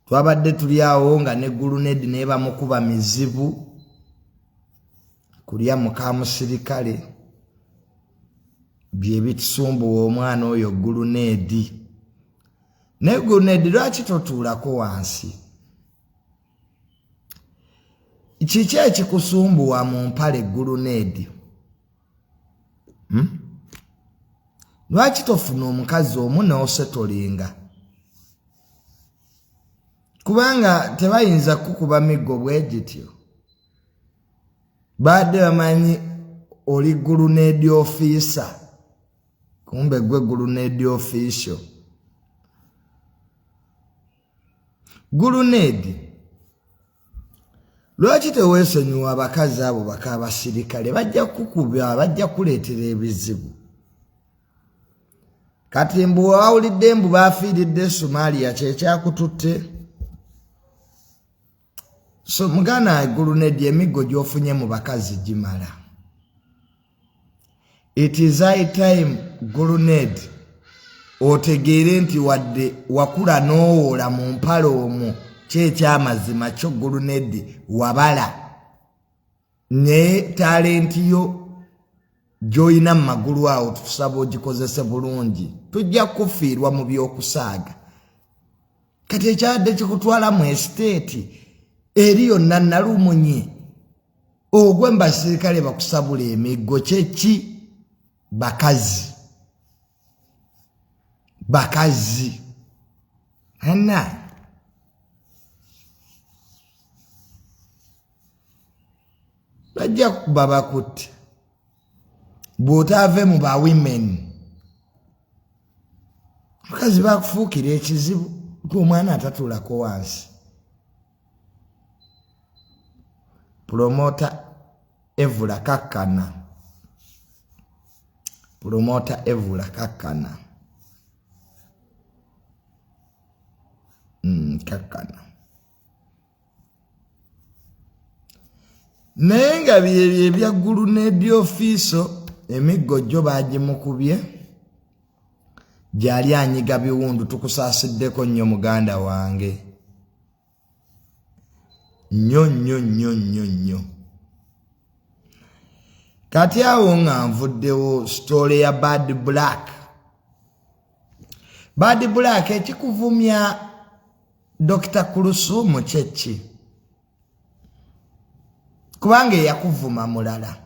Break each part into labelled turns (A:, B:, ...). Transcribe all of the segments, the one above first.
A: Twabadde tuli awo nga ne gulunedi naye bamukuba mizibu kulya muka musirikale, bye bitusumbuwa omwana oyo gulunedi. Naye gulunedi, lwaki totuulako wansi? Kiki ekikusumbuwa mu mpale, gulunedi? Lwaki tofuna omukazi omu n'osetolinga? Kubanga tebayinza kukuba miggo bwe gityo. Baadde bamanyi oli gulunedi ofiisa, kumbe gwe gulunedi ofiisyo. Gulunedi, lwaki teweesonyiwa abakazi abo baka abasirikale? Bajja kukuba, bajja kuleetera ebizibu. Kati mbu wawulidde mbu bafiiridde Somalia, kyekyakututte. So muganda gulunedi, emiggo gy'ofunye mu bakazi gimala. It is high time, guluned, otegeere nti wadde wakula n'owola mu mpale omwo, kyekyamazima kyo gulunedi wabala, naye talent yo gy'olina mu magulu awo tutusaba ogikozese bulungi. Tujja kufiirwa mu by'okusaaga. Kati ekyadde kikutwala mu estate eri yonna nalumunye, ogwe mu basirikale bakusabula emiggo, kyeki? Bakazi, bakazi ana bajja kuba bakutte bw'otaave mu ba women. Bakazi bakufuukira ekizibu, omwana atatuulako wansi. Promoter Evula, kakkana. Promoter Evula, kakkana. Kakkana. Naye nga byebyo ebya gulunedi ofiiso, emiggo gyo bagimukubye gyali anyiga biwundu. Tukusaasiddeko nnyo muganda wange, nnyo nnyo nnyo nnyo nnyo. Kati awo nga nvuddewo story ya Bad Black. Bad Black, ekikuvumya Dr Kulusumu kyeki? Kubanga eyakuvuma mulala.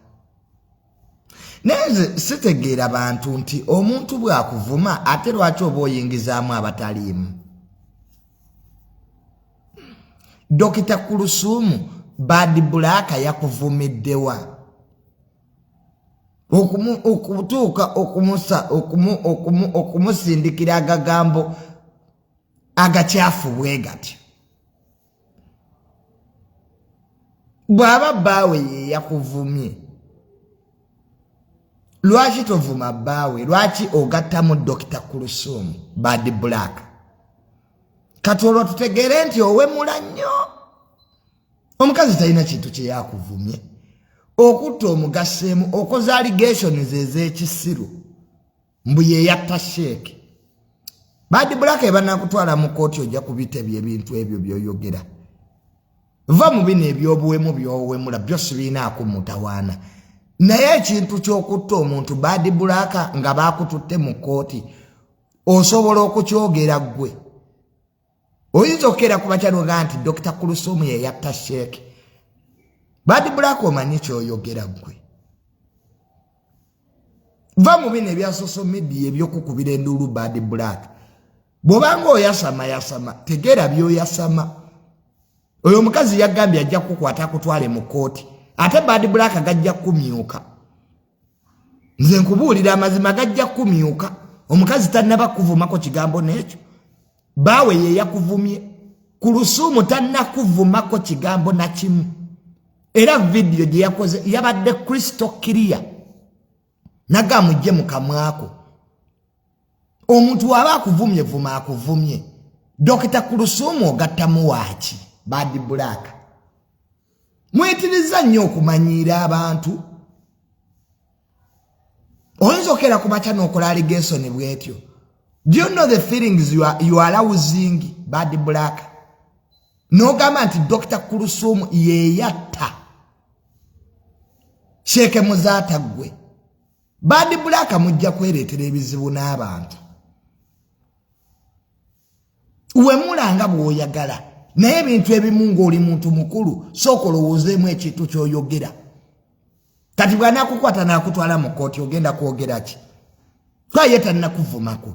A: Naye nze sitegeera bantu nti omuntu bw'akuvuma, ate lwaki oba oyingizaamu abataliimu? Dokita Kulusumu, Bad Black yakuvumiddewa okutuuka okumusindikira agagambo agakyafu bwe gatyo? Bw'aba bbaawe ye yakuvumye, lwaki tovuma bbaawe? Lwaki ogattamu Dokita Kulusumu, Bad Black? Kati olwo tutegeere nti owemula nnyo. Omukazi talina kintu kye yakuvumye okutta omugaseemu, okoze allegations ez'ekisiru mbu yeyatta sheeke. Bad Black, ebanakutwala mu kooti ojja kubitebya ebintu ebyo byoyogera. Va mu bino ebyobuwemu byowemula byo, sibiinaako mutawaana, naye ekintu ky'okutta omuntu, Bad Black, nga bakututte mu kooti, osobola okukyogera ggwe? Oyinza okukeera ku bakyaloga nti Dr Kulusumu yeyatta sheeke? Bad Black, omanyi kyoyogera ggwe? Va mu bino ebya social media ebyokukubira enduulu. Bad Black, bw'obanga oyasama yasama, tegeera byoyasama. Oyo omukazi yagambye ajja kukukwata akutwale mu kooti, ate Bad Black gajja kukumyuka. Nze nkubuulira amazima, gajja kukumyuka. Omukazi tannaba kuvumako kigambo n'ekyo. Baawe ye yakuvumye. Ku lusuumu tannakuvumako kigambo nakimu, era vidiyo gye yakoze yabadde crystal clear, nagamujje mu kamwako. Omuntu waba akuvumye, vuma akuvumye. Dokita Kulusuumu ogattamu waaki? Bad Black, muyitiriza nnyo okumanyiira abantu. Oyinza okeera ku makya n'okola allegation bwetyo? Do you know the feelings you are arousing, Bad Black? N'ogamba nti Dr. Kulusumu yeyatta Sheikh Muzaata. Ggwe Bad Black, mujja kwereetera ebizibu n'abantu. Wemulanga bw'oyagala, naye ebintu ebimu ng'oli muntu mukulu, sooka olowoozeemu ekintu ky'oyogera. Kati bw'anaakukwata n'akutwala mu kkooti, ogenda kwogera ki? Twaye tannakuvumako.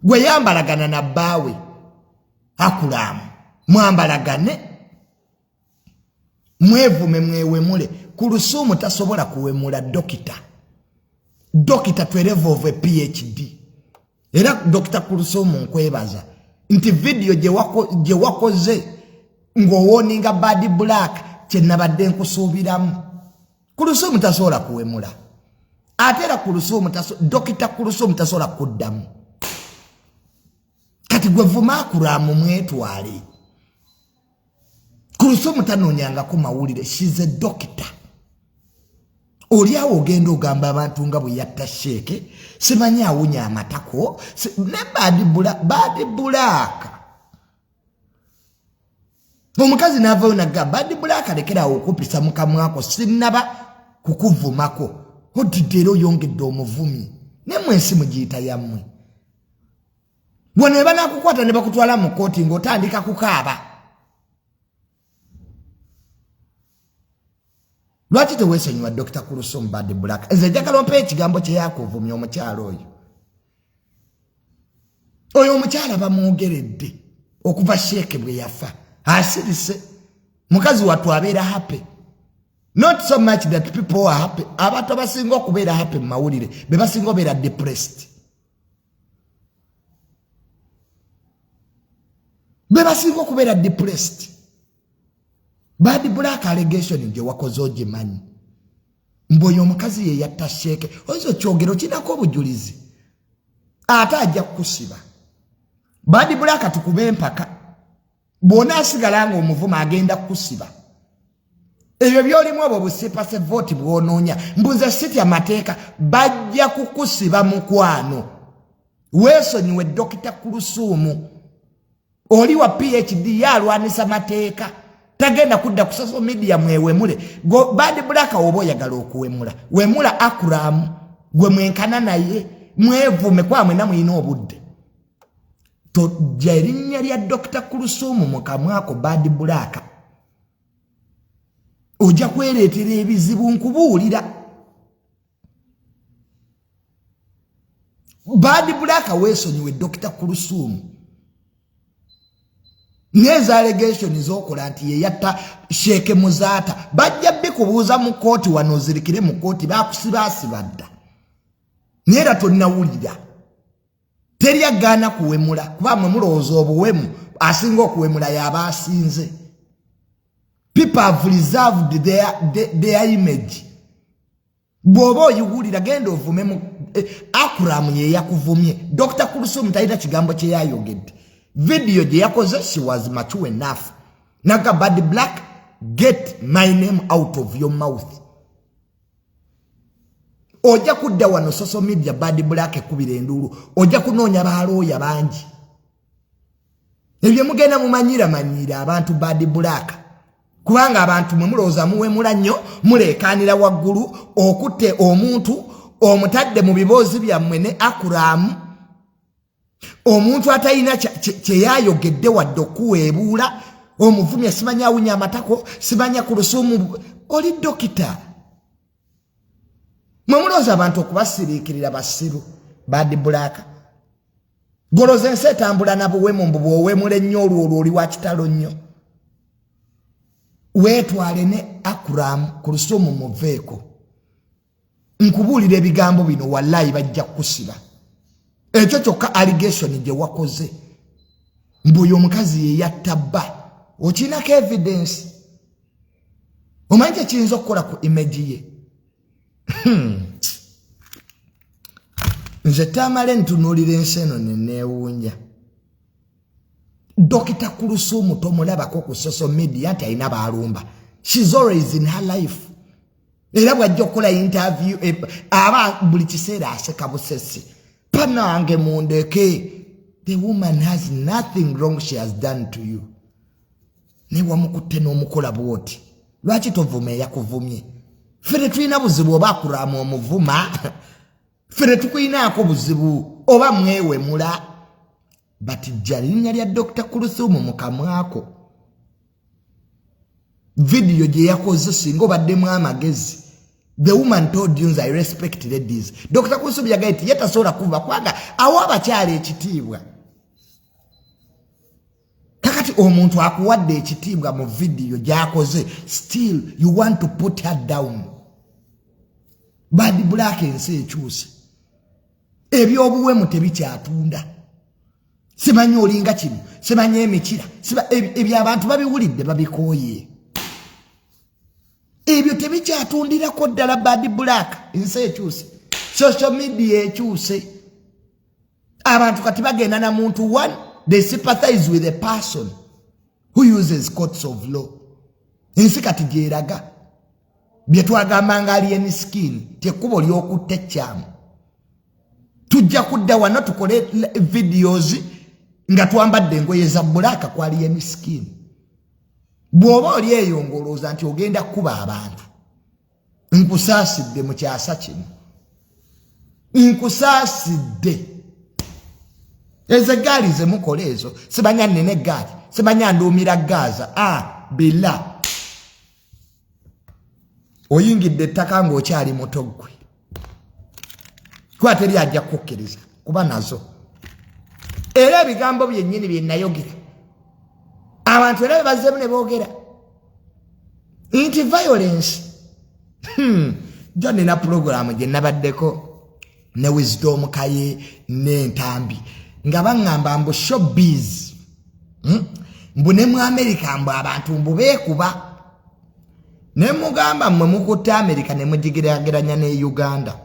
A: Gwe yambalagana na bbaawe Akulaamu, mwambalagane, mwevume, mwewemule. Ku Lusuumu tasobola kuwemula dokita. Dokita 12 of a PhD. Era Dokita Kulusuumu, nkwebaza nti vidiyo gye wakoze ng'owarninga Bad Black, kyenabadde nkusuubiramu. Kulusuumu tasobola kuwemula, ate era Kulusuumu, Dokita Kulusuumu tasobola kuddamu. Kati gwe vuma Akuraamu, mwetwale. Kulusuumu tanoonyangako mawulire. She's a doctor. Oli awo ogenda ogamba abantu nga bwe yatta Sheeke, simanyi awunya amatako ne Bad Black. Omukazi n'avayo nagga, Bad Black, lekerawo okupisa mukamwako, sinnaba kukuvumako, odidde era oyongedde omuvumi. Nemmwe ensi mugiyita yammwe. Wano we banakukwata ne bakutwala mu kkooti ng'otandika kukaaba. Lwaki teweesonyiwa Dr. Kulusum Bad Black? Nze njagala ompa ekigambo kye yakuvumya omukyalo oyo. Oyo omukyala bamwogeredde okuva Sheeke bwe yafa, asirise. Mukazi wattu abeera happy. Not so much that people are happy. Abantu abasinga okubeera happy mu mawulire be basinga obeera depressed, be basinga okubeera depressed. Bad Black, allegation gye wakoze ogimanyi, mbu oyo omukazi ye yatta Sheeke. Oyinza okyogera okinako obujulizi, ate ajja kukusiba. Bad Black, tukube empaka, bw'onaasigala nga omuvuma agenda kukusiba. Ebyo byolimu, obwo busipase vooti bwonoonya, mbuze sitya mateeka, bajja kukusiba. Mukwano, weesonyiwe Dokita Kulusuumu. Oli wa PhD, ye alwanisa mateeka, tagenda kudda ku social media mwewemule. Bad Black, oba oyagala okuwemula, wemula Akuramu gwe mwenkana naye, mwevume kwa mwena mulina obudde. Tojja erinnya lya Dokita Kulusuumu mu kamwako. Bad Black, ojja kwereetera ebizibu, nkubuulira. Bad Black, weesonyiwe Dokita Kulusuumu n'eza allegation z'okola nti yeyatta Sheeke Muzaata. Bajja bikubuuza mu kooti. Wano ozirikire mu kooti, bakusibaasiba dda, naye era tonnawulira. Teri agaana kuwemula, kuba mwe mulowooza obuwemu asinga okuwemula yaba asinze. People have reserved their image. Bw'oba oyiwulira, genda ovume mu Akuramu ye yakuvumye. Dr Kulusum talina kigambo kye yayogedde. Vidiyo gye yakoze, she was mature enough naga, "Bad Black, get my name out of your mouth." Ojja kudda wano social media, Bad Black, ekubira enduulu. Ojja kunoonya balooya bangi. Ebyo mugenda mumanyira manyira abantu, Bad Black, kubanga abantu mwe mulowooza muwemula nnyo, muleekaanira waggulu. Okutte omuntu omutadde mu biboozi byammwe ne Akuramu, omuntu atalina kyeyayogedde wadde okuweebuula, omuvumya, simanya awunya amatako, simanya ku Lusuumu. Oli dokita, mwe mulowooza abantu okubasiriikirira basiru. Bad Black, goloza ensi etambula na buwemu. Mbu bw'owemula ennyo, olwo olwo oli wa kitalo nnyo. Weetwale ne Akuramu ku Lusuumu, muveeko. Nkubuulira ebigambo bino, wallayi bajja kukusiba. Ekyo kyokka allegation gye wakoze mbu oyo omukazi ye yatta bba, okirinako evidence? Omanyi kyekiyinza okukola ku image ye? Nze tamale ntunuulira ensi eno neneewuunya. Dokita Kulusuumu tomulabako ku social media nti alina baalumba. She's always in her life. Era bwajja okukola interview, aba buli kiseera aseka busesi, "Panange mundeke." The woman has nothing wrong she has done to you. Naye wamukutte n'omukola bwoti, lwaki tovuma eyakuvumye? Ffe tetulina buzibu oba akuraamu omuvuma, ffe tetukuyinaako buzibu oba mwewemula, but jja linnya lya Dr Kuluthumu mu kamwako. Vidiyo gye yakoze, singa obaddemu amagezi, the woman told you, "I respect ladies." Dr Kuluthumu yagaye nti ye tasobola kuva kubanga awa abakyala ekitiibwa. Kakati omuntu akuwadde ekitiibwa mu vidiyo gyakoze, still you want to put her down. Bad Black, ensi ekyuse, ebyobuwemu tebikyatunda. Simanyi olinga kino, simanyi emikira, ebyo abantu babiwulidde, babikooye, ebyo tebikyatundirako ddala. Bad Black, ensi ekyuse, social media ekyuse, abantu kati bagenda na muntu one, they sympathize with a person who uses courts of law. Ensi kati gyeraga byetwagambanga Alien Skin tekkubo lyokutta ekyamu. Tujja kudda wano tukole videos nga twambadde engoye za black ku Alien Skin. Bw'oba oli eyo ng'olowooza nti ogenda kukuba abantu, nkusaasidde. Mu kyasa kino nkusaasidde. Ezo egaali zemukola ezo, simanya nina egaali, simanya nduumira Gaza a bila oyingidde ettaka ng'okyali muto ggwe, kuba teri ajja kukkiriza kuba nazo. Era ebigambo byennyini bye nayogera, abantu era bebazzemu ne boogera nti violence. Jo nina puroguramu gye nabaddeko ne Wisdom Kaye n'Entambi nga baŋŋamba mbu showbiz, Mbu ne mu Amerika mbu abantu mbu beekuba. Ne mugamba, mmwe mukutte Amerika ne mugigerageranya ne Uganda.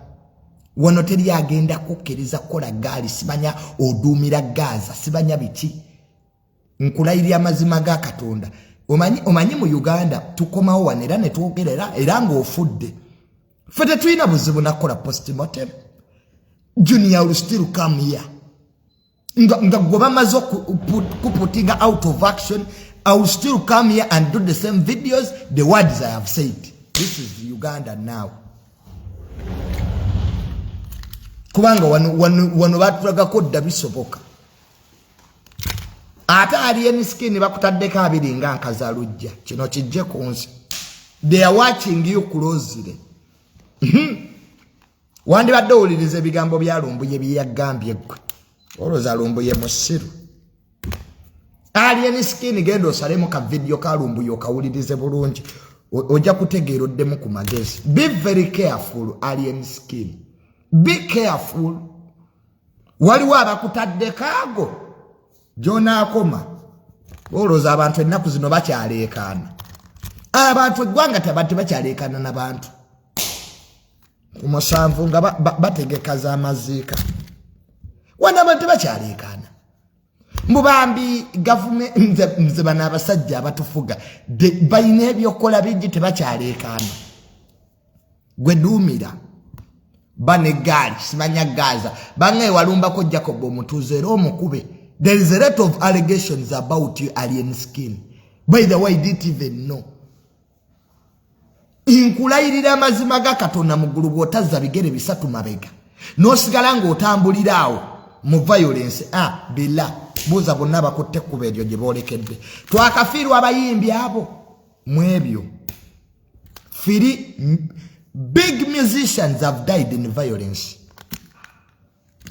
A: Wano teri agenda kukkiriza kukola gaali, simanya oduumira Gaza, simanya biki. Nkulayirira amazima ga Katonda, omanyi mu Uganda tukomawo wano era ne twogerera era ng'ofudde. Ffe tetulina buzibu nakukola postmortem. Junior will still come here nga gwe bamaze kuputinga out of action. I will still come here and do the same videos, the words I have said. This is Uganda now, kubanga wano batulagako dda bisoboka. Ate Alien Skin bakutaddeko abiri nga nkazalujja, kino kijje ku nsi. They are watching you closely. Wandibadde owuliriza ebigambo bya Lumbuye byeyagambye. Ggwe olowooza Lumbuye musiru? Alien Skin, genda osalemu ka vidiyo ka Lumbuye okawulirize bulungi, ojja kutegeera, oddemu ku magezi. Be very careful, Alien Skin, be careful. Waliwo abakutaddeko ago gyonaakoma. Olowooza abantu ennaku zino bakyaleekaana? Abantu eggwanga tebakyaleekaana nabantu ku 7 nga bategeka z'amaziika. Wano abantu tebakyaleekaana mubambi gavumenti. Nze bano abasajja abatufuga balina ebyokukola bingi, tebakyaleekaana. Gwe duumira ba negaali, simanya Gaza bangaye walumbako Jacob omutuuze era omukube. There is a lot of allegations about you, Alien Skin. By the way, I didn't even know. Nkulayirira amazima ga Katonda mu ggulu, bw'otazza bigere 3 mabega n'osigala ng'otambulira awo mu violence, a bila buuza bonna bakutte ekkuba eryo gye boolekedde. Twakafiirwa abayimbi abo mu ebyo. Three big musicians have died in violence.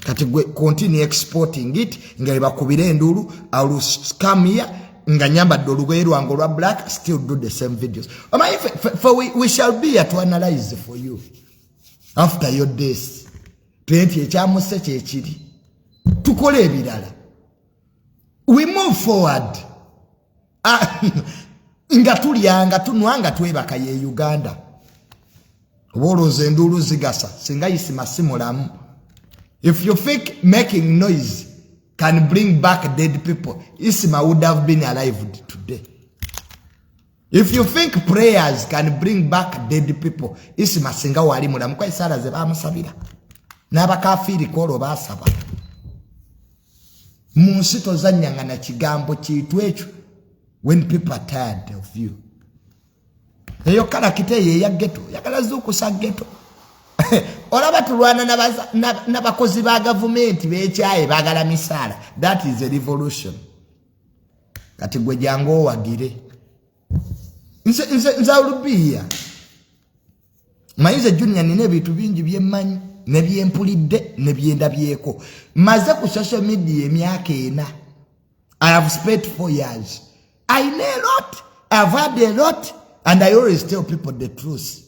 A: Kati gwe continue exporting it nga ebakubira enduulu. I will come here nga nyambadde olugoye lwange olwa black, still do the same videos. Omanyi for we shall be here to analyze for you after your death. Nti ekyamuse kyekiri, tukole ebirala, we move forward. Ah, nga tulya, nga tunwa, nga twebaka, ye Uganda. Oba olowooza enduulu zigasa? Singa Isima si mulamu. If you think making noise can bring back dead people, Isima would have been alive today. If you think prayers can bring back dead people, Isima singa wali mulamu, kwa esaala ze bamusabira n'abakafiiri kwolwo baasaba. Mu nsi tozannyanga na kigambo kiitu ekyo. When people are tired of you, eyo character eyo eya ghetto, yagala zuukusa ghetto. Olaba tulwana n'abakozi ba gavumenti bekyaye, baagala misaala. That is a revolution. Kati gwe jangu owagire. Nze olubiya manyize Junior, nina ebintu bingi byemmanyi nebyempulidde nebyendabyeko. Maze ku social media emyaka 4. I have spent 4 years. I know a lot, I have had a lot, and I always tell people the truth.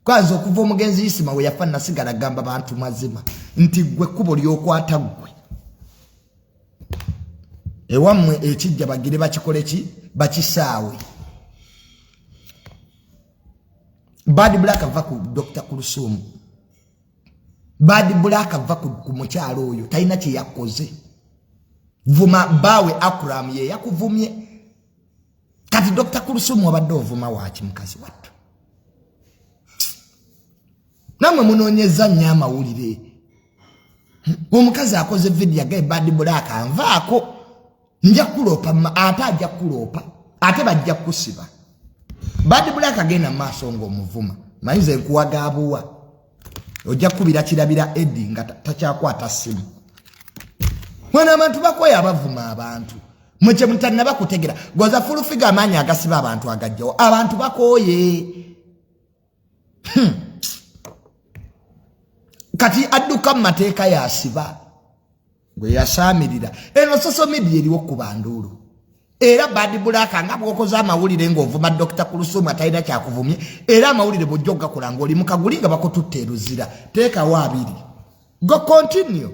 A: Kwanza okuva omugenzi Isima we yafa, nasigala gamba bantu mazima nti gwe kkubo lyokwata, ggwe ewammwe ekijja bagire bakikole ki, bakisaawe. Bad Black ava ku Dr Kulusumu. Bad Black ava ku mukyalo oyo, talina kyeyakoze. Vuma bawe Akram, ye yakuvumye. Kati Dr Kulusumu wabadde ovuma waki? Mukazi wattu, nammwe munoonyeza nnyo amawulire. Omukazi akoze vidiyo agaye, Bad Black anvaako, nja kuloopa, ate ajja kuloopa, ate bajja kusiba. Bad Black agenda maaso ng'omuvuma. Manyiza enkuwaga abuwa, ojja kukubira kirabira Edi nga takyakwata ssimu. Mwana, abantu bakoya abavuma abantu. Mwekye mutanaba kutegera goza Full Figure, amaanyi agasiba abantu agajjawo. Abantu bakooye. Kati adduka mu mateeka yasiba gwe yasaamirira. Eno social media eriwo kuba nduulu. Era Bad Black, nga bwokoze amawulire ng'ovuma Dr Kulusumu atalina kyakuvumye, era amawulire bwojja ogakola ng'oli mukaguli nga bakututta eruzira, teekawo abiri, go continue.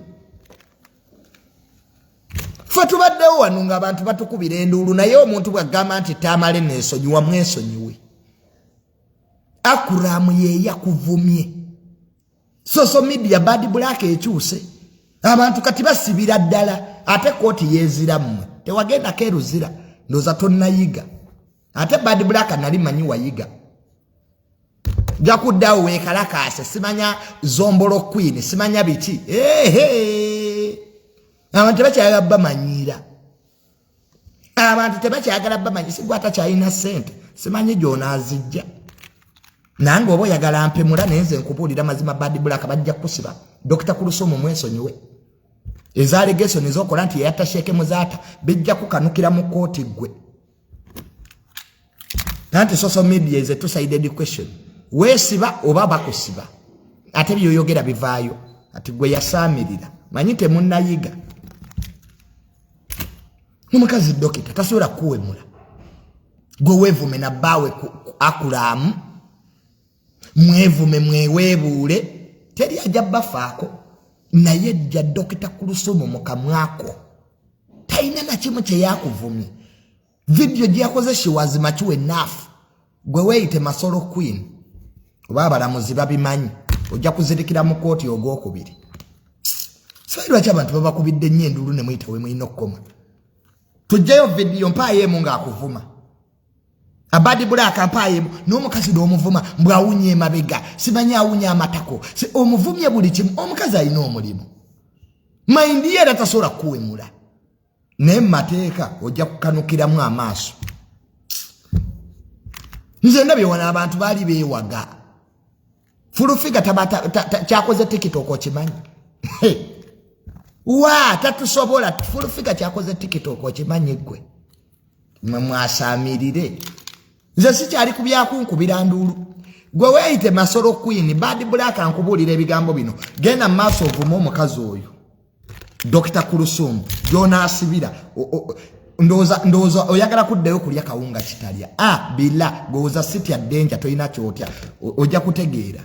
A: Ffe tubaddewo wano ng'abantu batukubira enduulu, naye omuntu bw'agamba nti tamale neesonyiwa, mwesonyiwe. Akuramu ye yakuvumye. Social media, Bad Black, ekyuse. Abantu kati basibira ddala, ate kooti yeezira. Mmwe tewagendako eruzira, ndooza tonnayiga. Ate Bad Black nali manyi wayiga, jakuddawo weekalakaase, simanya zombolo queen, simanya biki. Ehe, abantu tebakyayagala bamanyiira, abantu tebakyagala bamanyi. Sigwa atakyalina ssente, simanyi gy'onaazijja. Nange oba oyagala mpemula, naye nze nkubuulira mazima. Bad Black, bajja kukusiba. Dr Kulusumu mwesonyiwe. Eza allegation ezokola nti yeyatta Sheikh Muzaata bijja kukanukira mu kooti ggwe. Anti social media is a two-sided question. Weesiba oba bakusiba, ate byoyogera bivaayo. Ati gwe yasaamirira, manyi temunnayiga. Omukazi dokita tasobola kuwemula. Gwe weevume nabbaawe akulaamu, mwevume, mweweebuule, teri ajja bafaako. Naye jja Dokita Kulusumu mukamwako talina nakimu kyeyakuvumye. Vidiyo gyeyakoze, she was mature enough. Gwe weeyite masolo queen, oba abalamuzi babimanyi, ojja kuzirikira mu kooti ogwokubiri. Simanyi lwaki abantu babakubidde nnyo enduulu ne muyita we mulina okukoma. Tujjayo vidiyo, mpaayo emu ng'akuvuma. A Bad Black, mpaayo emu n'omukazi n'omuvuma mbwawunya emabega, simanyi awunya amatako. Omuvumye buli kimu. Omukazi alina omulimu mayindi ye, era tasobola kukuwemula, naye mumateeka ojja kukanukiramu amaaso. Nze ndabye wano abantu baali beewaga Full Figure kyakoze TikTok. Okimanyi wa tatusobola. Full Figure kyakoze TikTok okimanyi ggwe? Mwe mwasaamirire. Nze sikyali ku byakunkubira nduulu. Gwe weeyite masolo queen, Bad Black, nkubuulira ebigambo bino. Genda mu maaso ovume omukazi oyo Dr Kulusumu gyonaasibira. Ndowooza oyagala kuddayo kulya kawunga kitalya a bila gowooza sitya ddenja, tolina kyotya. Ojja kutegeera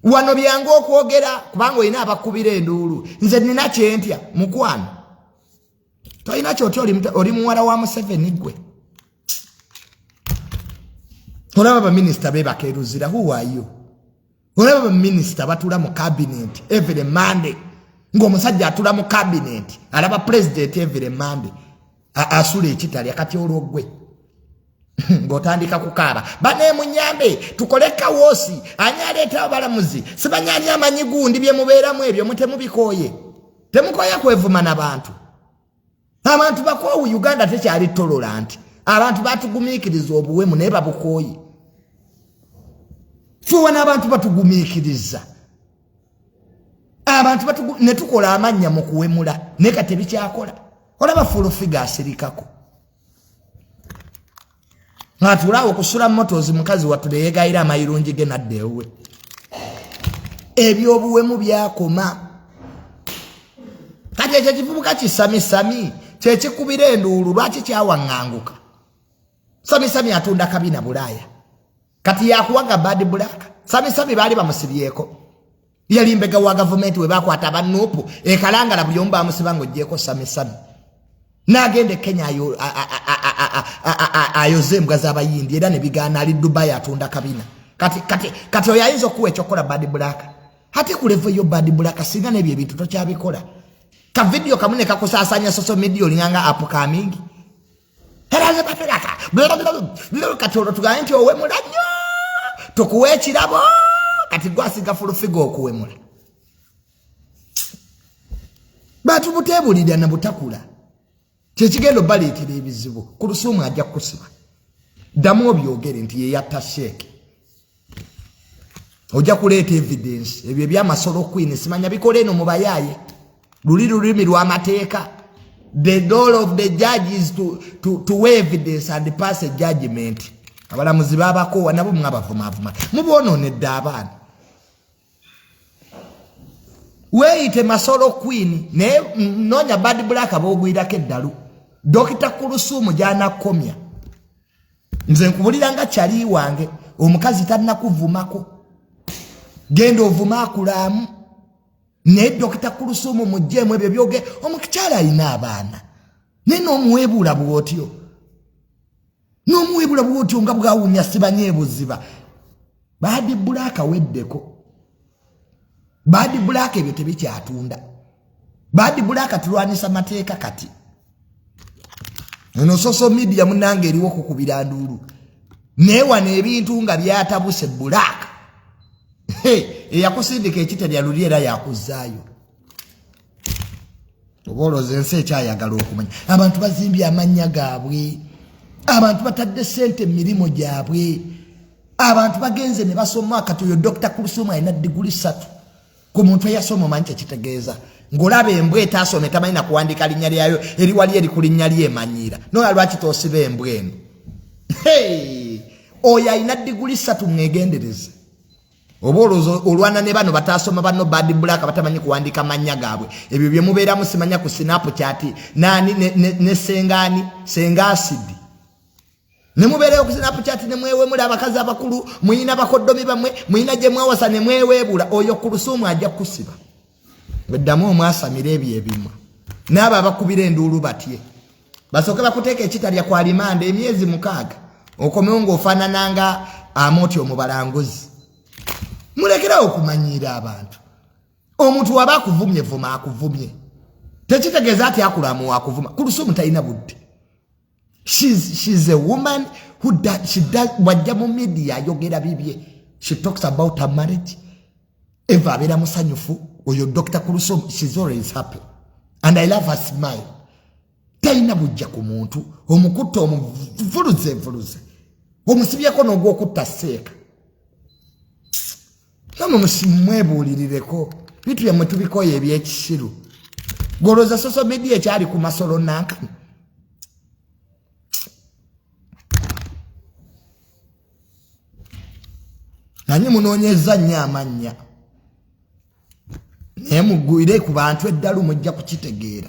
A: wano byangu okwogera kubanga olina abakubira enduulu. Nze nina kyentya, mukwano, tolina kyotya. Oli muwala wa Museveni gwe. Olaba baminisita bebaka eruzira, who are you? Olaba baminisita batula mu cabinet every Monday, ng'omusajja atula mu cabinet alaba president every Monday, asula ekitalya. Kati olwo gwe ng'otandika kukaaba, baneemunyambe tukole kawoosi, ani aleetawo balamuzi, simanyi ani amanyi gundi. Bye mubeeramu ebyo mutemubikooye, temukoye kwevuma na bantu. Abantu bakoowu. Uganda tekyali tolerant. Abantu batugumiikiriza obuwemu naye babukooye. Ffe wano abantu batugumiikiriza, abantu ne tukola amannya mu kuwemula, naye kati tebikyakola. Olaba Full Figure asirikako ng'atuulaawo okusula motos, mukazi wattu neyegayira amayirungi ge nadda ewuwe. Ebyobuwemu byakoma. Kati ekyo ekivubuka kisamisami kyekikubira enduulu, lwaki kyawaŋŋanguka? Samisami atunda kabina Bulaaya, kati yakuwaga Bad Black. Samisami baali bamusibyeko, yali mbega wa gavumenti. We bakwata abanuupu ekalangala, buli omu bamusiba ng'ogyeko Samisami. N'agenda e Kenya ayoze embwa z'abayindi era ne bigaana. Ali Dubai atunda kabina. Kati kati kati oyo ayinza okuwa ekyokukola Bad Black? Ate ku level yo Bad Black, singa n'ebyo ebintu tokyabikola. Ka video kamu ne kakusaasanya social media, olinganga upcoming. Kati olwo tugambe nti owemula nnyo, tukuwa ekirabo? Kati gwasiga Full Figure okuwemula. Bantu buteebulira na butakula kyekigenda obaleetera ebizibu. Ku lusuumu ajja kukusiba. Ddamu obyogere nti yeyatta Sheeke, ojja kuleeta evidence. Ebyo ebyamasolo queen simanya bikola eno mubayaaye, luli lulimi lw'amateeka. The role of the judge is to weigh evidence and pass a judgment. Abalamuzi babakoowa nabo mwabavumaavuma, mubwonoonedde abaana. Weeyite masolo queen, naye noonya Bad Black boogwirako eddalu. Dokita Kulusuumu gy'anakkomya, nze nkubulira nga kyali wange omukazi tannakuvumako, genda ovuma akulaamu. Naye Dokita Kulusuumu mugjeemu ebyo byoge. Omukyala alina abaana, naye n'omuweebuula bw'otyo, n'omuweebuula bw'otyo nga bwawunya sibanye ebuziba. Bad Black weddeko. Bad Black ebyo tebikyatunda. Bad Black tulwanisa mateeka. Kati eno social media munange eriwo kukubira nduulu, naye wano ebintu nga byatabuse. Black eyakusindika ekiterya luli era yakuzaayo. Oba olowooza ensi ekyayagala okumanya? Abantu bazimbye amannya gaabwe, abantu batadde sente mu mirimu gyabwe, abantu bagenze ne basoma. Kati oyo Dr Kulusumu alina diguli 3. Ku muntu eyasoma, omanyi kyekitegeeza ng'olaba embwa etaasoma etamanyi na kuwandiika linnya lyayo eri wali eri ku linnya lyemanyiira noya. Lwaki tosiba embwa eno? Oyo alina diguli 3, mwegendereze. Oba olowooza olwana ne bano bataasoma, banno Bad Black batamanyi kuwandiika mannya gaabwe. Ebyo bye mubeeramu simanya ku Snapchat nani ne sengaani senga asidi ne mubeereyo ku Snapchat ne mwewemula. Abakazi abakulu muyina bakoddomi bammwe, muyina gye mwawasa ne mweweebula. Oyo ku lusuumu ajja kusiba. Eddamu omwasamira ebyo ebimwa n'abo abakubira enduulu batye basooke bakuteeka ekitalya kwa limanda emyezi 6, okomewo ng'ofaanana nga amooti omubalanguzi. Mulekerawo okumanyiira abantu. Omuntu waba akuvumye, vuma akuvumye, tekitegeeza ati akulamu akuvuma. Ku lusuumu talina budde. She's a woman who does, she does, wajja mu media ayogera bibye. She talks about her marriage. Eva abeera musanyufu oyo Dr Kulusumu. She's always happy and I love her smile. Talina bujja ku muntu. Omukutta omuvuluze vuluze, omusibyeko n'ogwokutta seeka. Namwe mwebuulirireko bitu byammwe, tubikoye ebyekisiru. Golooza social media ekyali ku masolo nankani. Nanyi munoonyeza nnyo amannya, naye mugwire ku bantu eddalu, mujja kukitegeera.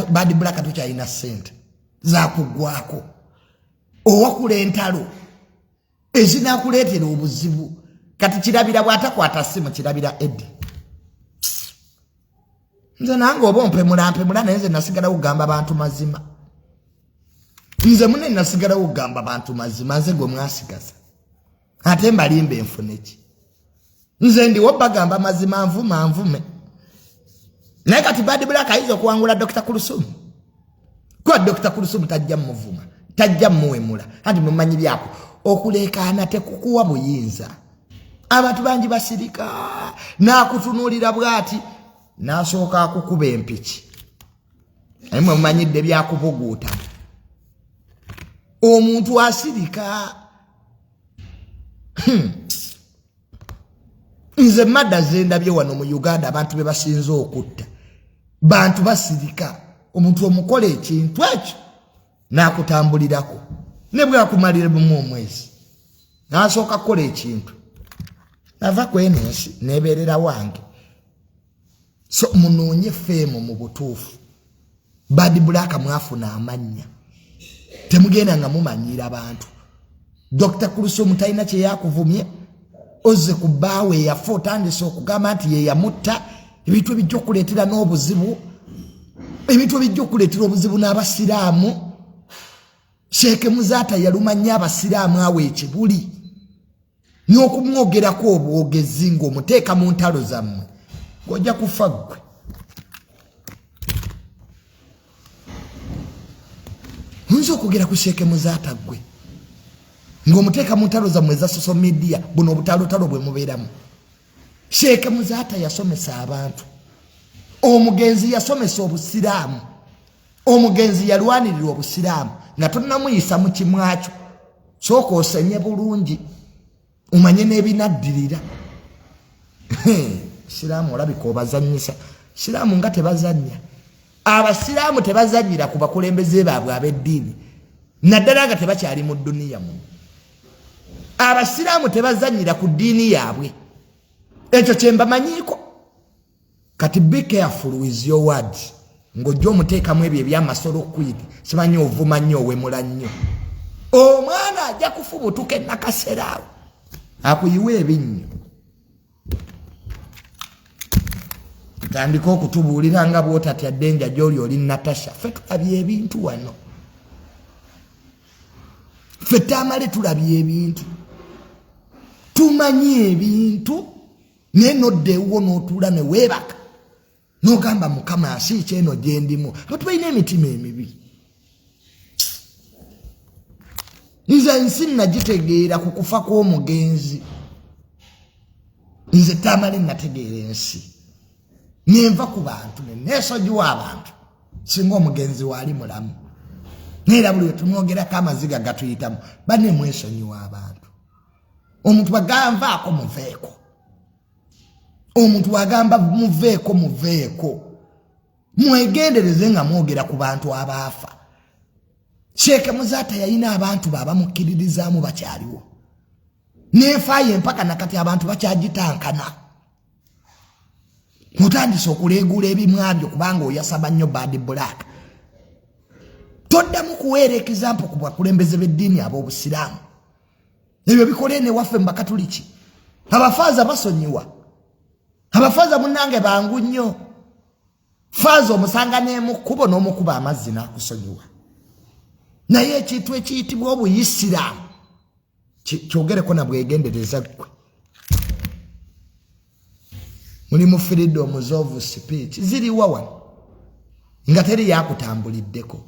A: Bad Black tokyalina ssente zakuggwako. Owakula entalo ezinakuleetera obuzibu. Kati kirabira bw'atakwata simu, kirabira Edi. Nze nange oba ompemula mpemula, naye nze nasigalawo kugamba bantu mazima. Nze mune nasigalawo kugamba bantu mazima. Nze gwe mwasigaza ate mbalimba enfuneki? Nze ndiwo bagamba mazima, nvuma nvume. Naye kati Bad Black ayinza okuwangula Dr Kulusumu, kuba Dr Kulusumu tajja muvuma, tajja muwemula. Anti mumanyi byako okuleekaana tekukuwa buyinza. Abantu bangi basirika, n'akutunuulira bw'ati, n'asooka akukuba empiki. Naye mwe mumanyidde byakubuguuta. Omuntu asirika. Nze madda zendabye wano mu Uganda, abantu be basinze okutta bantu basirika. Omuntu omukola ekintu ekyo n'akutambulirako ne bwakumalira bumu omwezi, n'asooka kukola ekintu nava ku eno ensi nebeerera wange. So munoonye fame mu butuufu. Bad Black, mwafuna amannya, temugenda nga mumanyiira bantu. Dr Kulusumu talina kyeyakuvumye, ozze ku bbaawe eyafa otandise okugamba nti yeyamutta. Ebintu ebijja okuleetera n'obuzibu, ebintu ebijja okuleetera obuzibu n'abasiraamu. Sheeke Muzaata yaluma nnyo abasiraamu awo ekibuli n'okumwogerako obwogezi ng'omuteeka mu ntalo zammwe, ng'ojja kufa ggwe. Oyinza okwogera ku Sheeke Muzaata ggwe ng'omuteeka mu ntalo zammwe eza social media, buno obutalotalo bwe mubeeramu. Sheeke Muzaata yasomesa abantu, omugenzi yasomesa obusiraamu, omugenzi yalwanirira obusiraamu. Nga tonnamuyisa mu kimwakyo, sooka osenye bulungi omanye n'ebinaddirira. Siraamu olabika obazanyisa. Siraamu nga tebazanya, abasiraamu tebazanyira ku bakulembeze baabwe ab'eddiini, naddala nga tebakyali mu dduniya muno. Abasiraamu tebazanyira ku ddiini yaabwe, ekyo kyembamanyiiko. Kati be careful with your words ng'ojja omuteekamu ebyo ebyamasolo kwini, simanyi ovuma nnyo, owemula nnyo. Omwana ajja kufubutuka enakaseraawo akuyiwa ebinnyo, tandika okutubuulira nga bwotatya ddenja gyoli oli Natasha. Ffe tulabye ebintu wano, ffe tamale tulabye ebintu, tumanyi ebintu. Naye nodda ewuwo n'otuula ne weebaka n'ogamba, Mukama, asiiki eno gye ndimu. Abantu balina emitima emibi. Nze ensi nagitegeera ku kufa kw'omugenzi. Nze tamale nategeera ensi nenva ku bantu neneesonyiwa abantu. Singa omugenzi waali mulamu, naye buli wetumwogerako amaziga gatuyitamu. Bane, mwesonyiwa abantu. Omuntu aganvaako muveeko, omuntu agamba muveeko, muveeko. Mwegendereze nga mwogera ku bantu abaafa. Sheeke Muzaata yalina abantu be abamukkiririzaamu bakyaliwo, nenfaayo empaka nakati abantu bakyagitankana. Otandise okuleeguula ebimwa byo kubanga oyasaba nnyo. Bad Black, toddamu kuweera example ku bakulembeze b'eddiini ab'obusiraamu. Ebyo bikola ene waffe mu bakatuliki. Abafaaza basonyiwa. Abafaaza munnange bangu nnyo. Faaza omusanga n'emukkubo n'omukuba amazzi n'akusonyiwa, naye ekintu ekiyitibwa obuyisiraamu kyogereko na bwegendereza. Ggwe mulimu freedom of speech ziriwa wano nga teri yakutambuliddeko?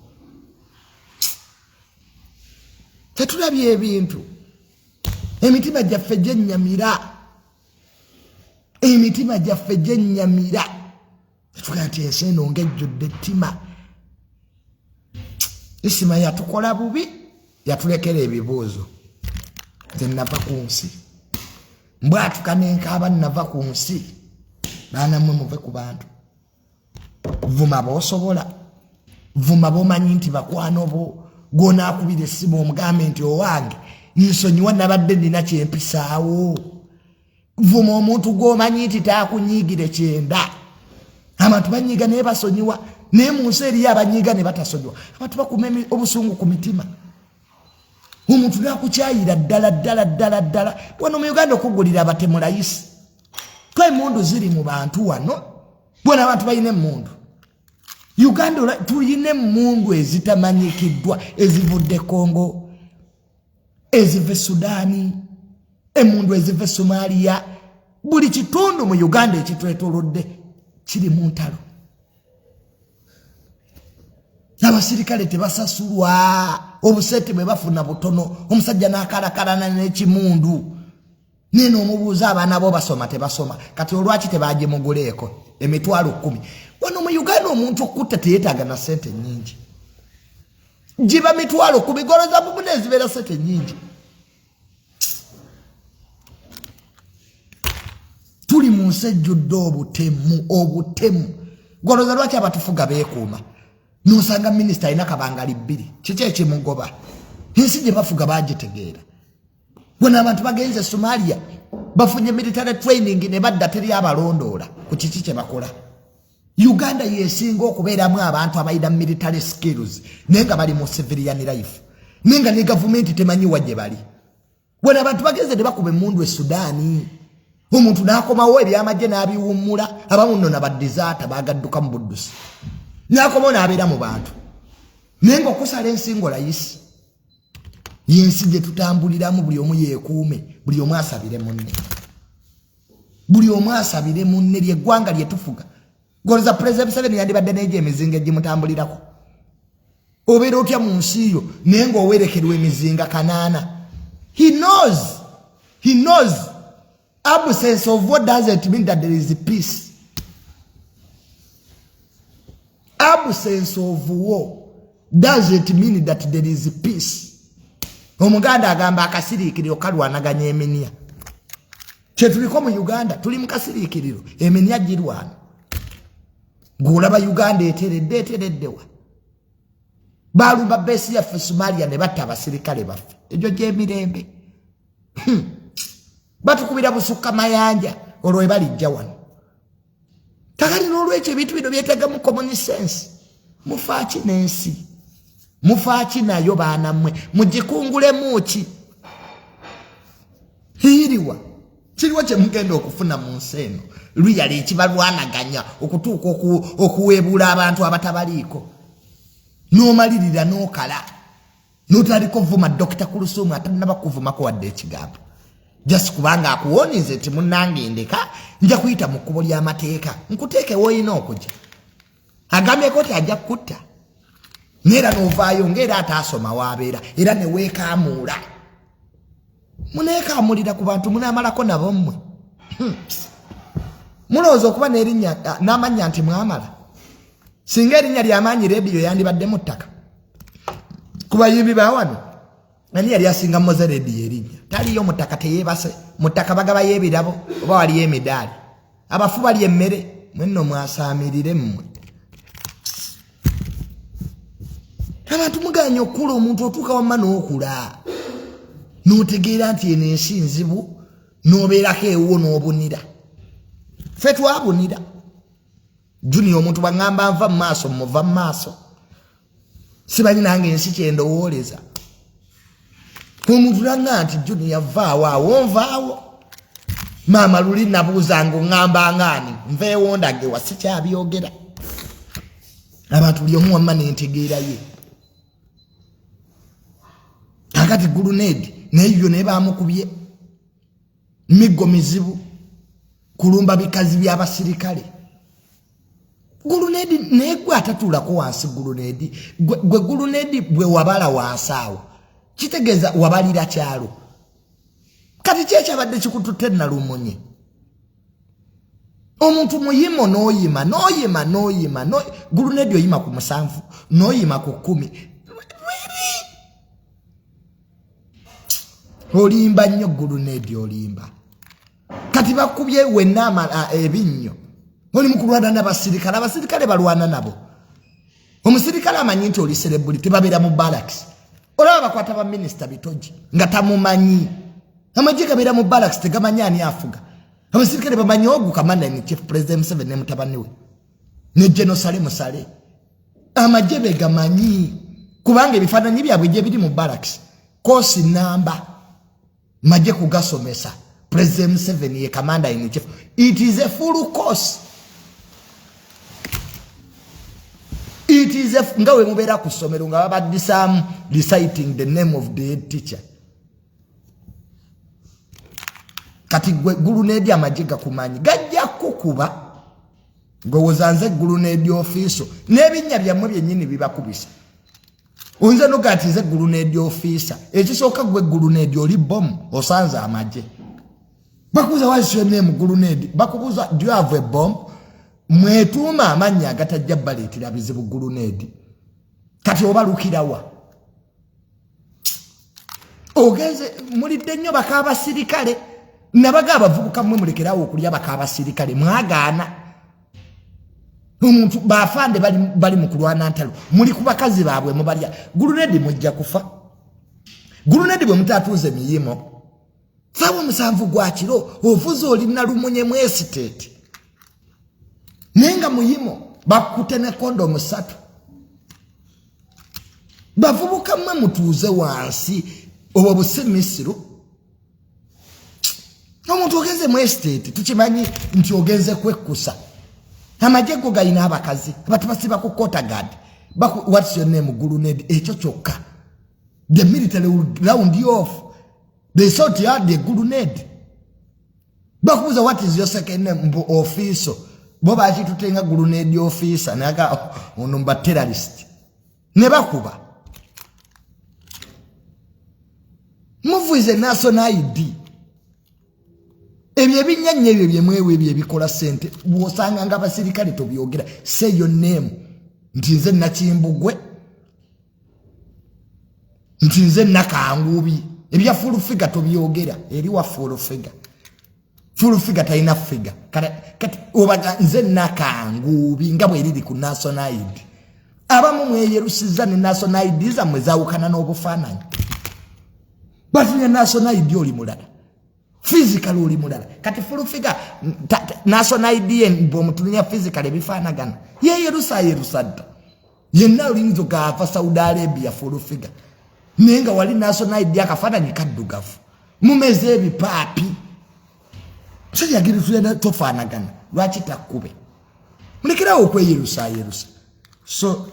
A: Tetulabye ebintu, emitima gyaffe gyennyamira, emitima gyaffe gyennyamira. Tugaa nti ensi eno ngaejjudde ettima. Isima yatukola bubi, yatulekera ebibuuzo. Nze nava ku nsi mbwatuka nenkaaba, nava ku nsi. Baana mmwe, muve ku bantu. Vuma boosobola, vuma bomanyi nti bakwano bo, gwonaakubira essimu omugambe nti owange nsonyiwa, nabadde nina kyempisaawo. Vuma omuntu gwomanyi nti takunyiigire kyenda. Abantu banyiiga naye basonyiwa, naye mu nsi eriyo abanyiiga ne batasonyiwa. Abantu bakuma obusungu ku mitima, omuntu nakukyayira ddala ddala ddala ddala. Wano mu Uganda okugulira abatemulayisi ko emundu ziri mu bantu wano bona, abantu balina emundu. Uganda tulina emundu ezitamanyikiddwa ezivudde Congo, eziva e Sudaani, emundu eziva e Somaaliya. Buli kitundu mu Uganda ekitwetolodde kiri mu ntalo. Abasirikale tebasasulwa, obusente bwe bafuna butono. Omusajja n'akalakalana n'ekimundu naye n'omubuuza abaana bo basoma, tebasoma. Kati olwaki tebagimuguleeko 10,000? Wano mu Uganda omuntu okutta teyeetaaga na sente nnyingi. Giba mitwalo ku bigoloza bubuna ezibeera sente nyingi. Tuli mu nsi ejjudde obutemu, obutemu. Goloza lwaki abatufuga beekuuma? Nosanga minisita alina kabangali bbiri, kiki ekimugoba? Ensi gye bafuga bagitegeera. Wano abantu bagenze e Somalia bafunye military training ne badda, teri abalondoola ku kiki kye bakola. Uganda yesinga okubeeramu abantu abalina military skills naye nga bali mu civilian life, naye nga ne gavumenti temanyi wa gye bali. Wano abantu bagenze ne bakuba emmundu e Sudaani, omuntu n'akomawo ebyamagye n'abiwummula, abamu nno na badizaata bagadduka mu buddusi, n'akomawo n'abeera mu bantu, naye ng'okusala ensingo layisi. Yensi gye tutambuliramu, buli omu yeekuume, buli omu asabire munne, buli omu asabire munne. Lyeggwanga lye tufuga. Goloza Pulezidenti Museveni yandibadde n'egyo emizinga egimutambulirako. Obeera otya mu nsi yo naye ng'owerekerwa emizinga 8? He knows, he knows absence of what doesn't mean that there is peace. Absence of war doesn't mean that there is peace. Omuganda agamba akasiriikiriro kalwanaganya eminya. Kyetuliko mu Uganda, tuli mu kasiriikiriro, eminya girwana. Gw'olaba Uganda eteredde, etereddewa? Balumba base yaffe Somalia ne batta abasirikale baffe. Egyo gy'emirembe. Batukubira busukka mayanja olwo we balijja wano. Kakati n'olwekyo ebintu bino byetagamu common sense. Mufaaki n'ensi, mufaaki nayo baana mmwe, mugikungulemu ki? Hiiriwa kiriwo kye mugenda okufuna mu nsi eno luyala ekibalwanaganya okutuuka okuweebuula abantu abatabaliiko, n'omalirira n'okala n'otandika ovuma Dokita Kulusumu atannaba kuvumako wadde ekigambo, just kubanga akuwoninze nti munnange ndeka nja kuyita mu kkubo ly'amateeka nkuteeke w'olina okujja. Agambyeko nti ajja kukutta, neera n'ovaayo ng'era ataasoma waabeera, era ne weekaamuula. Muneekaamulira ku bantu munaamalako nabo mmwe. Mulowooza okuba n'erinnya n'amannya nti mwamala. Singa erinnya ly'amaanyi rediyo yandibadde mu ttaka. Ku bayimbi ba wano ani yali asinga Moze rediyo erinnya? Taliyo mu ttaka, teyeebase mu ttaka, bagabayo ebirabo oba waliyo emidaali, abafu balya emmere. Mwenno mwasaamirire mmwe abantu muganya okukula. Omuntu otuuka wamma n'okula n'otegeera nti eno ensi nzibu, n'obeerako ewuwo n'obunira. Ffe twabunira junior. Omuntu bwaŋŋamba nva mu maaso, muva mu maaso, simanyi nange ensi kyendowooleza. Omuntu naŋŋa nti junior vaawo awo, nvaawo. Maama luli nabuuzanga oŋŋamba ngaani nveewo ndagewa, sikyabyogera. Abantu buli omu wamma nentegeera ye. Kakati guluneedi naye yo naye bamukubye miggo mizibu kulumba bikazi by'abasirikale. Guluneedi naye gwe atatuulako wansi, guluneedi gwe, guluneedi bwe wabala wansi awo kitegeeza wabalira kyalo. Kati ki ekyabadde kikututte Nalumunye? Omuntu muyimo n'oyima n'oyima n'oyima, guluneedi oyima ku 7 n'oyima ku 10. Olimba nnyo guluneedi, olimba. Kati bakubye wenna ebinnyo, oli mu kulwana n'abasirikale, abasirikale balwana nabo. Omusirikale amanyi nti oli celebrity, babeera mu barracks. Olaba bakwata ba minisita Bitogi nga tamumanyi. Amagye gabeera mu barracks, tegamanyi ani afuga. Abasirikale bamanyi ogu commander in chief President Museveni ne mutabani we ne General Sale Musale. Amagye begamanyi kubanga ebifaananyi byabwe gye biri mu barracks. Kosi namba magye kugasomesa President Museveni ye commander in chief. It is a full course. It is a, nga we mubeera ku ssomero nga babaddisaamu reciting the name of the head teacher. Kati gwe guluneedi amagye gakumanyi, gajja kukuba. Gwewoza nze guluneedi ofiiso n'ebinnya byammwe byennyini bibakubisa. Oyinza noga nti nze guluneedi ofiisa. Ekisooka gwe guluneedi oli bomu, osanze amagye bakubuuza what's your name guluneedi, bakubuuza do you have a bomb? Mwetuuma amannya agatajja baleetera bizibu. Guluneedi kati obalukirawa? Ogenze mulidde nnyo bakaabasirikale, nabaga abavubuka mmwe mulekerawo okulya bakaabasirikale, mwagaana. Omuntu bafande bali mu kulwana ntalo, muli ku bakazi baabwe mubalya. Gulunedi mujja kufa. Gulunedi bwe mutatuuze miyimo saawa 7 gwa kiro ovuze oli nalumunye mu esiteeti, naye nga muyimo bakute ne kondomu 3. Bavubuka mmwe mutuuze wansi, obwo busimisiru. Omuntu ogenze mu esiteeti tukimanyi nti ogenze kwekkusa. Amagye go galina abakazi abantu basiba ku quarter guard. What's your name? Gulunedi. Ekyo kyokka. The military will round you off. They thought you had the gulunedi. Bakubuuza what is your second name? Mbu officer. Bo bakitutenga gulunedi officer, naga ono mba terrorist. Ne bakuba. Muvuze national ID. Ebyo ebinnyannyi ebyo bye mwewa ebyo ebikola ssente, bw'osanga nga abasirikale tobyogera. Say your name. Nti nze Nakimbugwe, nti nze Nakangubi. Ebya full figure tobyogera. Eri wa full figure. Full figure talina figure. Kati obaga nze Nakangubi nga bwe riri ku national ID. Abamu mweyerusiza ne national ID zammwe zaawukana n'obufaananyi. Bafunye national ID oli mulala, physical oli mulala. Kati full figure national ID bw'omutunuulira physical ebifaanagana. Yeeyerusa yerusa dda. Yenna olinzo gaava Saudi Arabia full figure. Naye nga wali national ID akafaananyi kaddugavu. Mumeze ebipaapi. Musajja agirutulira tofaanagana. Lwaki takkube? Mulekerawo okweyerusayerusa. So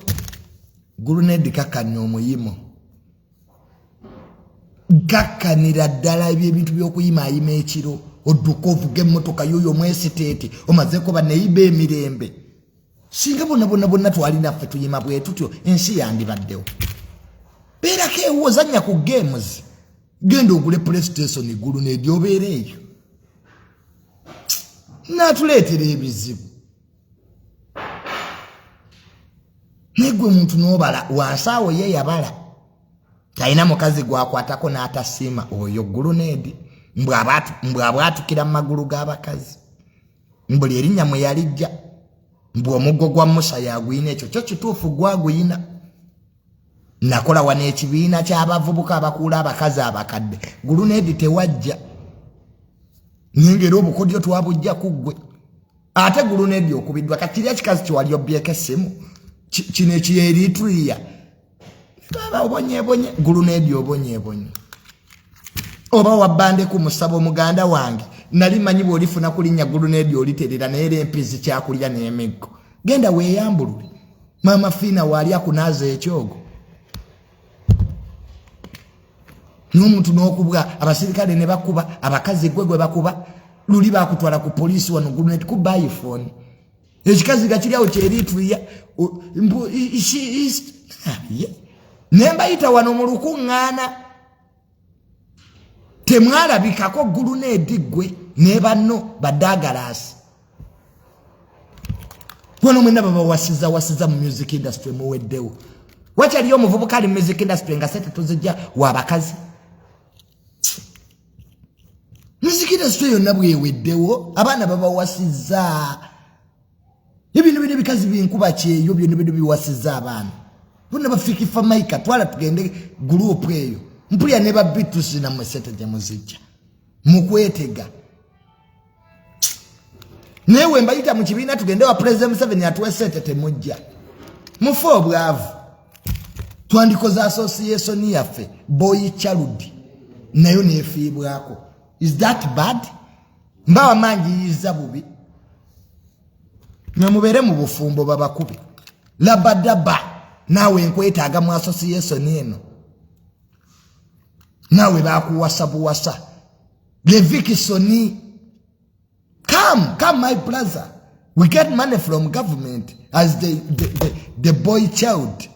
A: gulunedi kakanya omuyimo. Kakkanira ddala ebyo ebintu by'okuyimaayima ekiro. Odduka ovuga emmotoka y'oyo omwesiteeti, omazeeko banneyiba emirembe. Singa bonna bonna bonna twalina ffe tuyima bwe tutyo, ensi yandibaddewo. Beerako ewo ozannya ku games. Genda ogule PlayStation gulunedi obeere eyo. Naatuleetera ebizibu. Naye gwe muntu n'obala wansi awo ye yabala. Talina mukazi gw'akwatako n'atasiima oyo gulunedi. Mbw abwatukira mu magulu g'abakazi. Mbuli erinnya mwe yalijja. Mbw omuggo gwa Musa yaguyina, ekyo kyo kituufu gwaguyina. Nakola wano ekibiina ky'abavubuka abakuula abakazi abakadde. Gulunedi tewajja. Naye ng'era obukodyo twabujja ku ggwe. Ate gulunedi okubiddwa. Kati kiri ekikazi kye wali obyeko essimu. Kino eky'Eritrea. Baba obonyeebonye, gulunedi obonyeebonye. Oba wabbande ku musabo muganda wange. Nali manyi bw'olifuna ku linnya gulunedi oliterera, naye era empizi kyakulya n'emiggo. Genda weeyambulule. Maama Fiina waali akunaaza ekyogo. N'omuntu n'okubwa, abasirikale ne bakuba, abakazi gwe gwe bakuba. Luli baakutwala ku poliisi wano gulunedi ku iPhone. Ekikazi nga kiri awo ky'Eritrea. Ne mbayita wano mu lukuŋŋaana. Temwalabikako gulunedi ggwe ne banno badagalaasi. Wano mwenna babawasiza wasiza mu music industry muweddewo. Wakyaliyo omuvubuka ali mu music industry nga ssente tuzijja wa bakazi. Music industry yonna bweweddewo, abaana babawasizza. Ebintu bino ebikazi binkuba kyeyo byonna bino biwasizza abaana. Bonna bafikifa Maika, twala tugende group eyo. Mpulira ne ba B2C nammwe ssente gye muzijja. Mukwetega. Naye we mbayita mu kibiina tugende wa President Museveni atuwe ssente temujja. Mufe obwavu. Twandikoze association yaffe Boy Child nayo neefiibwako. Is that bad? Mbawa mangiyiza bubi. Mwe mubeere mu bufumbo babakube. Labadaba naawe nkwetaaga mu association eno. Naawe baakuwasa buwasa. Levikisoni, come, come my brother. We get money from government as the boy child.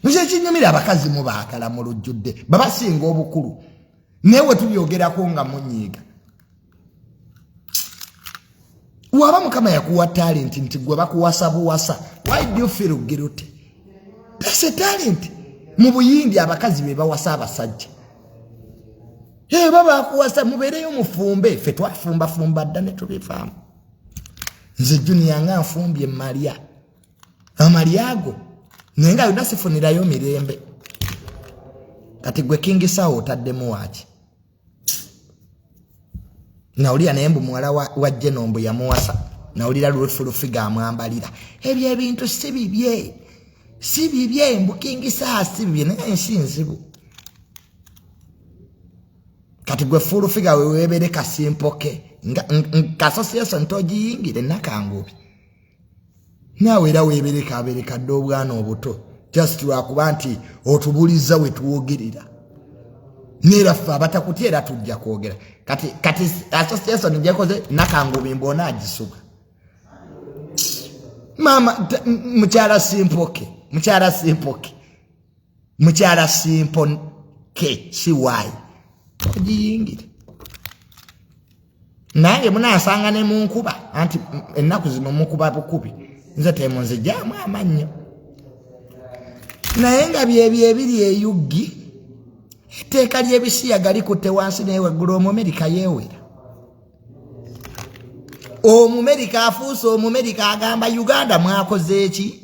A: Nze kinyumira abakazi mubaakala mu lujjudde, babasinga obukulu. Naye we tubyogerako nga munyiiga. Waba Mukama yakuwa talent nti gwe bakuwasa buwasa, why do you feel guilty? That's a talent. Mu Buyindi abakazi be bawasa abasajja. Eba bakuwasa, mubeereyo mufumbe. Ffe twafumbafumba dda ne tubivaamu. Nze Junior nga nfumbye malya amalya ago, naye nga yonna sifunirayo mirembe. Kati gwe King Saha otaddemu waaki? Nawulira naye mbu muwala wa Jeno mbu yamuwasa. Nawulira lufulufiga amwambalira. Ebyo ebintu si bibye, si bibye. Mbu King Saha si bibye, naye ensi nzibu. Kati gwe Full Figure wewebereka simpoke nga association togiyingire. Nakangubi naawe era webereka abereka dde obwana obuto, just lwakuba nti otubuliza we twogerera. Neera ffe abatakutya era tujja kwogera. Kati association gyekoze Nakangubi mbwona agisuga. Maama mukyala Simpoke, mukyala Simpoke, mukyala Simpoke siwaayi ogiyingire. Nange munansanga ne munkuba, anti ennaku zino mukuba bukubi, nze temunzijaamu amannyo. Naye nga byebyo ebiri eyuggi, etteeka ly'ebisiyaga likutte wansi, naye waggulu Omumerika yeewera. Omumerika afuuse Omumerika, agamba Uganda mwakoze eki?